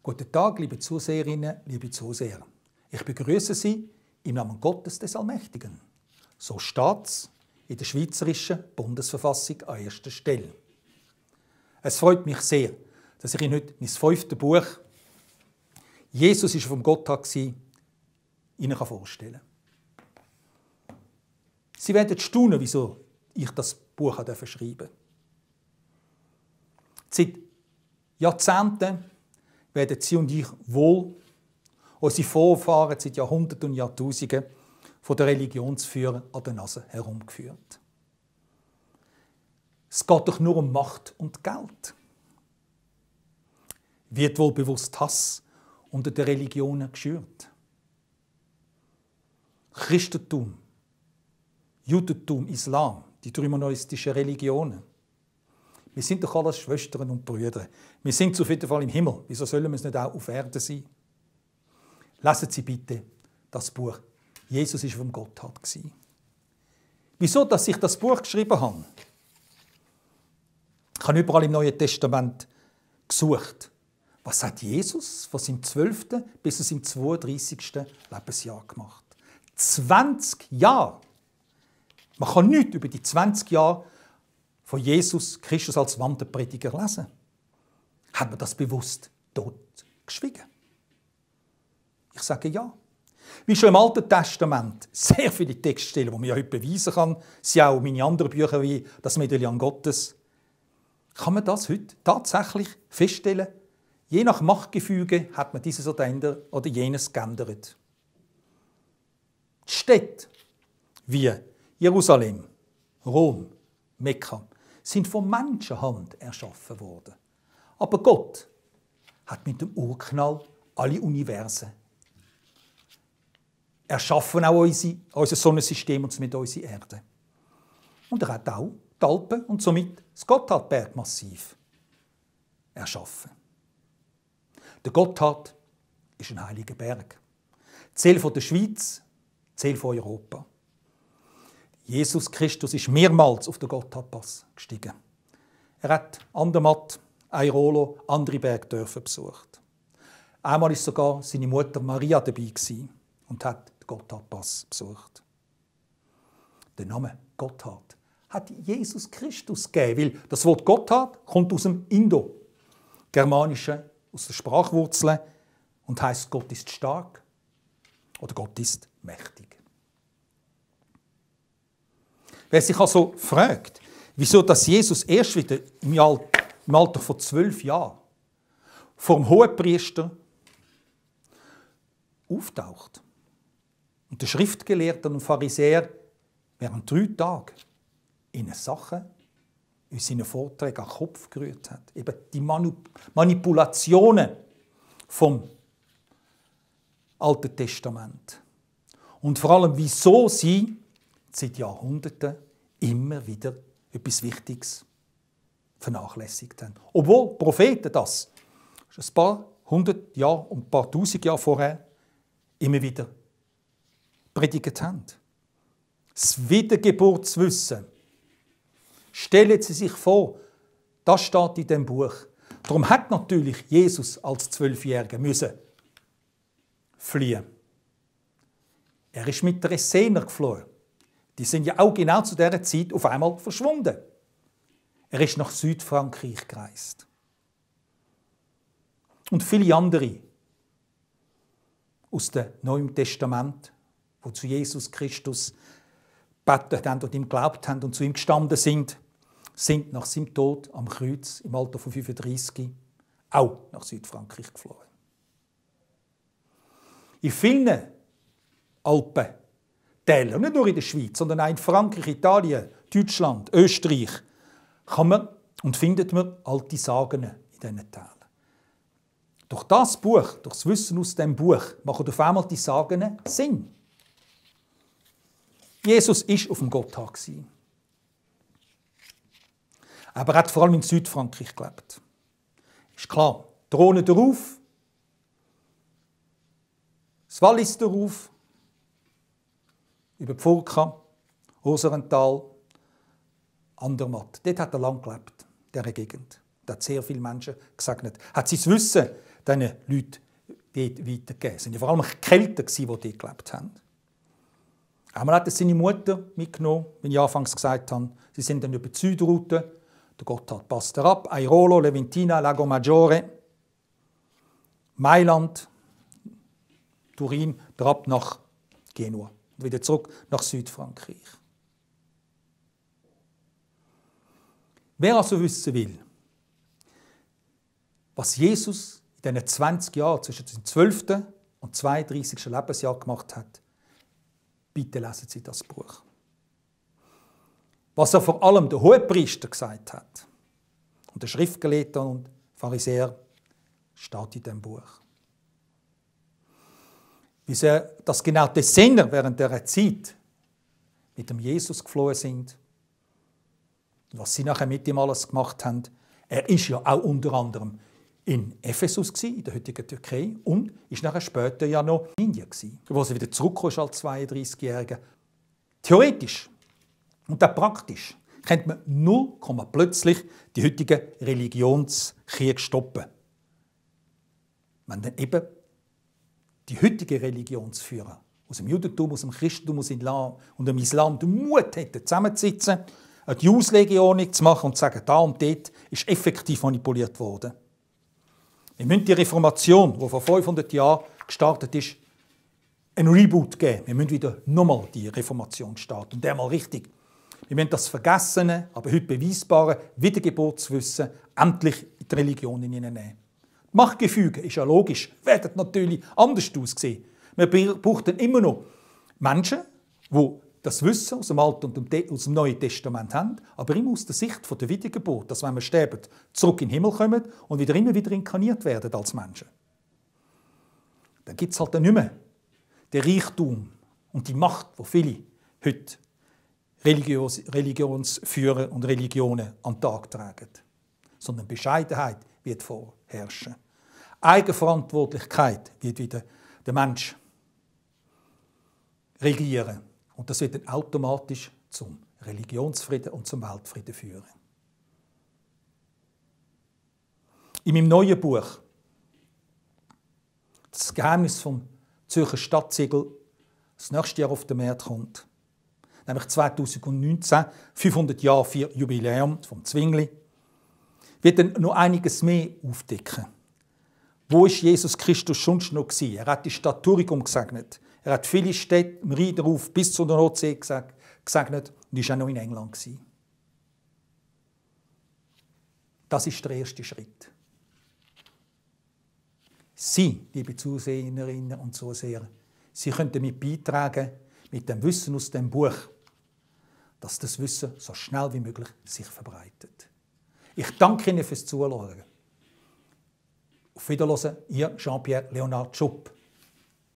Guten Tag, liebe Zuseherinnen, liebe Zuseher. Ich begrüße Sie im Namen Gottes des Allmächtigen. So steht es in der Schweizerischen Bundesverfassung an erster Stelle. Es freut mich sehr, dass ich Ihnen heute mein 5. Buch «Jesus ist vom Gotthard» Ihnen vorstellen kann. Sie werden staunen, wieso ich das Buch schreiben durfte. Seit Jahrzehnten werden Sie und ich wohl unsere Vorfahren seit Jahrhunderten und Jahrtausenden von der Religionsführer an der Nase herumgeführt. Es geht doch nur um Macht und Geld. Wird wohl bewusst Hass unter den Religionen geschürt. Christentum, Judentum, Islam, die 3 monolithischen Religionen. Wir sind doch alles Schwestern und Brüder. Wir sind auf jeden Fall im Himmel. Wieso sollen wir es nicht auch auf Erden sein? Lesen Sie bitte das Buch «Jesus ist vom Gotthard». Wieso, dass ich das Buch geschrieben habe? Ich habe überall im Neuen Testament gesucht. Was hat Jesus von seinem 12. bis zu seinem 32. Lebensjahr gemacht? 20 Jahre! Man kann nichts über die 20 Jahre von Jesus Christus als Wanderprediger lesen. Hat man das bewusst tot geschwiegen? Ich sage ja. Wie schon im Alten Testament sehr viele Textstellen, die man ja heute beweisen kann, sind auch meine anderen Bücher wie «Das Medaillon Gottes», kann man das heute tatsächlich feststellen. Je nach Machtgefüge hat man dieses oder jenes geändert. Die Städte wie Jerusalem, Rom, Mekka sind von Menschenhand erschaffen worden. Aber Gott hat mit dem Urknall alle Universen erschaffen, auch unser Sonnensystem und somit unsere Erde. Und er hat auch die Alpen und somit das Gotthardbergmassiv erschaffen. Der Gotthard ist ein heiliger Berg. Ziel der Schweiz, Ziel von Europa. Jesus Christus ist mehrmals auf den Gotthardpass gestiegen. Er hat Andermatt, Airolo, andere Bergdörfer besucht. Einmal war sogar seine Mutter Maria dabei und hat den Gotthardpass besucht. Der Name Gotthard hat Jesus Christus gegeben, weil das Wort Gotthard kommt aus dem Indo-Germanischen, aus der Sprachwurzel und heißt Gott ist stark oder Gott ist mächtig. Wer sich also fragt, wieso dass Jesus erst wieder im Alter von 12 Jahren vor dem Hohenpriester auftaucht und der Schriftgelehrten und Pharisäer während 3 Tagen ihnen Sachen in seinen Vorträgen an den Kopf gerührt hat. Eben die Manipulationen vom Alten Testament. Und vor allem, wieso sie seit Jahrhunderten immer wieder etwas Wichtiges vernachlässigt haben. Obwohl Propheten das schon ein paar 100 Jahre und ein paar 1000 Jahre vorher immer wieder predigt haben. Das Wiedergeburtswissen. Stellen Sie sich vor, das steht in dem Buch. Darum hat natürlich Jesus als 12-Jähriger müssen fliehen. Er ist mit den Essener geflohen. Die sind ja auch genau zu dieser Zeit auf einmal verschwunden. Er ist nach Südfrankreich gereist. Und viele andere aus dem Neuen Testament, die zu Jesus Christus gebetet haben und ihm geglaubt haben und zu ihm gestanden sind nach seinem Tod am Kreuz im Alter von 35 auch nach Südfrankreich geflohen. In vielen Alpentälern, nicht nur in der Schweiz, sondern auch in Frankreich, Italien, Deutschland, Österreich, kann man und findet man alte Sagen in diesen Tälern. Durch das Buch, durch das Wissen aus dem Buch, machen auf einmal die Sagen Sinn. Jesus war auf dem Gotthard. Aber er hat vor allem in Südfrankreich gelebt. Ist klar, die Rhone darauf, das Wallis darauf, über die Furka, Roserental, Andermatt. Dort hat er lange gelebt, in dieser Gegend. Er hat sehr viele Menschen gesegnet. Hat sein Wissen diesen Leuten dort weitergegeben. Es waren ja vor allem Kelten, die dort gelebt haben. Einmal hat er seine Mutter mitgenommen, wie ich anfangs gesagt habe. Sie sind dann über die Südroute. Der Gotthard passt ab. Airolo, Leventina, Lago Maggiore, Mailand, Turin, ab nach Genua. Und wieder zurück nach Südfrankreich. Wer also wissen will, was Jesus in diesen 20 Jahren zwischen dem 12. und 32. Lebensjahr gemacht hat, bitte lesen Sie das Buch. Was er vor allem der Hohepriester gesagt hat und der Schriftgelehrten und Pharisäer, steht in diesem Buch. Wie sie das genau die Sinner während dieser Zeit mit dem Jesus geflohen sind, was sie nachher mit ihm alles gemacht haben. Er ist ja auch unter anderem in Ephesus in der heutigen Türkei und ist nachher später ja noch in Indien wo er wieder zurückkam als 32-Jähriger. Theoretisch und auch praktisch könnte man nur plötzlich die heutigen Religionskriege stoppen. Wenn dann eben die heutigen Religionsführer aus dem Judentum, aus dem Christentum, aus dem Islam und dem Islam den Mut hätten, zusammenzusitzen, eine Auslegeordnung zu machen und zu sagen, da und dort ist effektiv manipuliert worden. Wir müssen die Reformation, die vor 500 Jahren gestartet ist, einen Reboot geben. Wir müssen wieder nochmal die Reformation starten. Und der mal richtig. Wir müssen das vergessene, aber heute beweisbare Wiedergeburtswissen endlich in die Religion hineinnehmen. Machtgefüge, ist ja logisch, werden natürlich anders aussehen. Wir brauchen immer noch Menschen, die das Wissen aus dem Alten und aus dem Neuen Testament haben, aber immer aus der Sicht der Wiedergeburt, dass wenn wir sterben, zurück in den Himmel kommen und immer wieder inkarniert werden als Menschen. Dann gibt es halt dann nicht mehr den Reichtum und die Macht, die viele heute Religionsführer und Religionen an den Tag tragen. Sondern Bescheidenheit wird vorherrschen. Eigenverantwortlichkeit wird wieder der Mensch regieren. Und das wird dann automatisch zum Religionsfrieden und zum Weltfrieden führen. In meinem neuen Buch «Das Geheimnis vom Zürcher Stadtsiegel», das nächstes Jahr auf den Markt kommt, nämlich 2019, 500 Jahre für Jubiläum vom Zwingli, wird dann noch einiges mehr aufdecken. Wo war Jesus Christus schon noch gewesen? Er hat die Stadt Thurigum gesegnet. Er hat viele Städte im Rheinruf bis zu der Nordsee gesegnet und war auch noch in England gewesen. Das ist der erste Schritt. Sie, liebe Zuseherinnen und Zuseher, Sie können damit beitragen, mit dem Wissen aus dem Buch, dass das Wissen so schnell wie möglich sich verbreitet. Ich danke Ihnen fürs Zuhören. Auf Wiederhören, Ihr Jean-Pierre Leonard Schupp.